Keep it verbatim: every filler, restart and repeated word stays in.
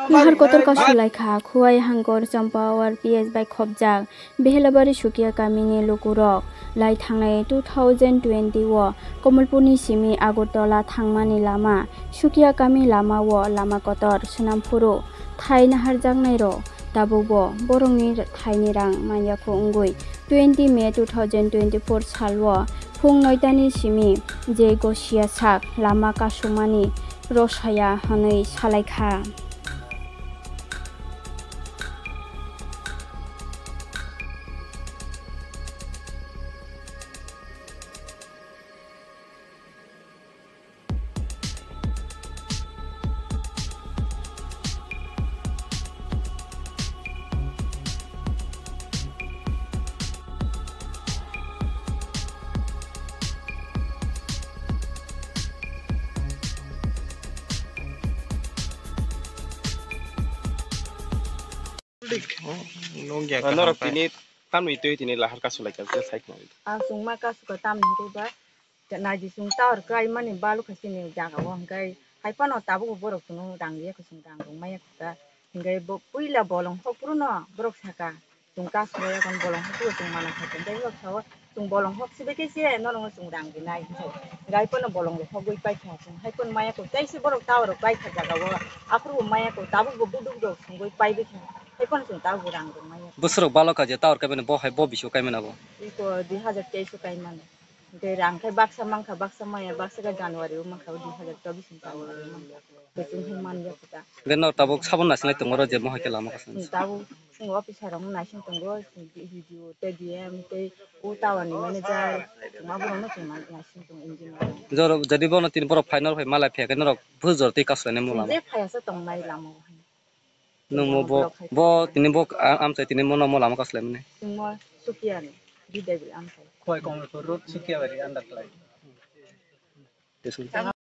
Nahar kotor kasulaikha, Khowai Hangkor Champawar P S bai khopjak Behelabari Sukia kamini lukurok. Lai thangnai two thousand twenty o Komolpurni simi Agartala thangmani lama, Sukia kami lama o lama kotor swnamphuru thai naharjaknairok tabukbo borokni thaini rang manyakho wngwi twenty May two thousand twenty-four salo phung noitani simi je gosiya sak lama kasumani rosaya hwnwi salaikha. Nungya norok kaham tini tamni twi tini lahar kasu lai kha, je sai khna. Ang chwngma kasu ka tamni hwnkhe ba naidi chwng tower kai mani balu kha chini jaga o, hwnkhe hai phano tabuk borok chwngno rang riya kha, chwng rang rwng maya kha, hwnkhe bo puila bolong hok phuru no borok saka. Chwng kasu bai yakon bolong hok phuru chwng mana kha, tei hok sao chwng bolong hok sibai khe se norokno chwng rang rinai hinwi. Gai phano bolong rok hogwi paikha chwng, hai phano maya kho tei se borok tower rok paikha jaga o, aphuru bo maya kho tabuk bo buduk rok songwi paibai kha, hai phano chwng tabuk bo rang rok maya. Bwswrok balo kha je tower kaimani bo hai bo bisingo kaimani abo. Iko dui hajar teis o kaimani. Tei rang khe baksa mankha, baksa maya, baksa khe January o mankha, o dui hajar chobbish ni January o mankha. Kuchung khe man ya khe ta. Hwnkhe no tabuk sabon nasinai tongo oro je mohai khe lama kaisa. Hmm, tabuk chwng officer rok no naising tongo, chwng D D O tei D M tei o tower ni manager, chwng aborok no chwng naising tongo engineer rok. Joro, jadi bono tini borok phai norok phai malai phiya khe norok bujor tei kasu lainai mung lama. Je phai asa tongnai lama o hai. Nwng mo bo, bo tini bo a-, amchai tini mo no mo lama kasu laimani. Chwng mo Sukiya ni, D W amchai. Khowai Kamalpur road Sukiya bari under khlai. Yes, sir.